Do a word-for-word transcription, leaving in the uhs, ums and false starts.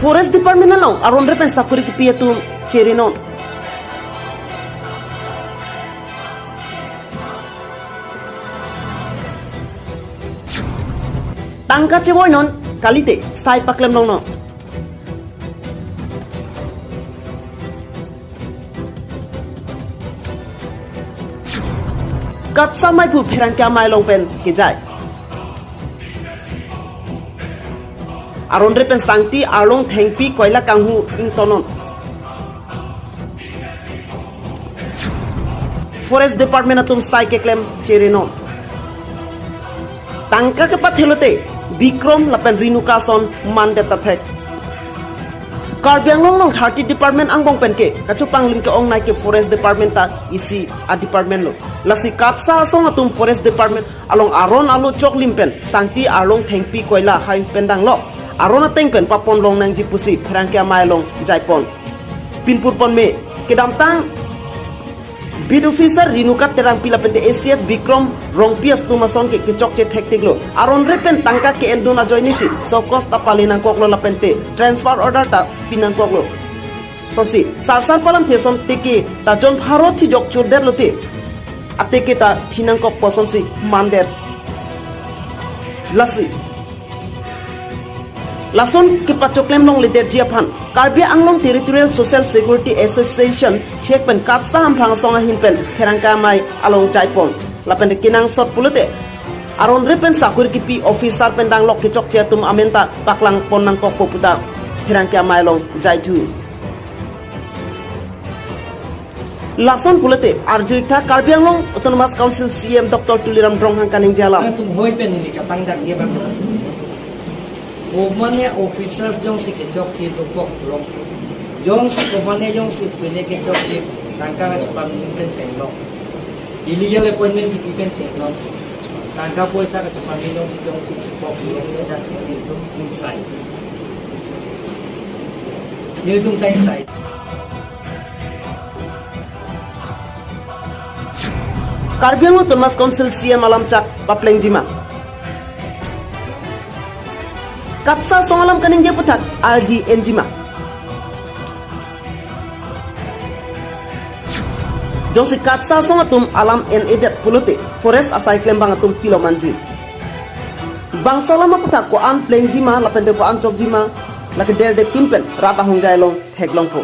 Forest Department along aron re pen sakori kepi atum cherenon. Tangka chevoinon, kalite style paklem longnon. KATSA amei pu pherangke amei along pen kejai. Aron re pen sangti arlong thengpi koila kanghu ingtonnon. Forest Department atum style keklem cherenon. Tangka kepathelote Bikrom lapen Renuka ason mandet ta thek. Karbi Anglong along thirty department angbong pen ke kachopanglim ke-ongnei ke Forest Department ta isi a-department lo. Lasi KATSA asong atum Forest Department along aron alo choklim pen sangti arlong thengpi koila hai pen danglo aron ateng pen papon long nangji pusi pherangke amei along jaipon. Pinpur ponme, kedamtang Beat Officer Renuka Terangpi lapente A C S Bikrom Rongpi atum ason ke kechokche thektiklo. Aron re pen tangka ke-endun ajoinesi show cause ta pale nangkoklo lapente transfer order ta pi nangkoklo. Sonsi sarsar palamthe ason teke ta jon pharo thijok churdet lote, ateke ta thi nangkokpo sonsi mandet. Lasi lason kepachoklem longledetji aphan Karbi Anglong Territorial Social Security Association thek pen KATSA hamphang asong ahin pen pherangke amei along jaipon. Lapen kenangsot pulote aron re pen sakori kepi officer pen danglok kechokche atum amen ta paklang pon nangkokpo puta pherangke amei along jaithu. Lason pulote arju-ik tha Karbi Anglong Autonomous Council C E M Doctor Tuliram Ronghang kaningje alam. Tum hoi pen neli kapangdak ye bang. Komane officers jongsi kechokche dokok long. Jongsi komane jongsi pine kechokche tangka kachepanglim pen chenglok. Illegal appointment kipi pen chenglok. Tangka poisa kachepanglim jongsi jongsi dokok long ne dak nelitum sai. Nelitum tai sai. Karbi Anglong Autonomous Council C E M alam chak paplengjima. KATSA asong alam kaningje aputhak ardi enjima. Jongsi KATSA asong atum alam en-edet pulote forest asai klembang atum pilo manji. Bangso alam aputhak ko-an plengjima lapente ko-an chokjima lake derde pin pen rat ahongkai along theklongpo.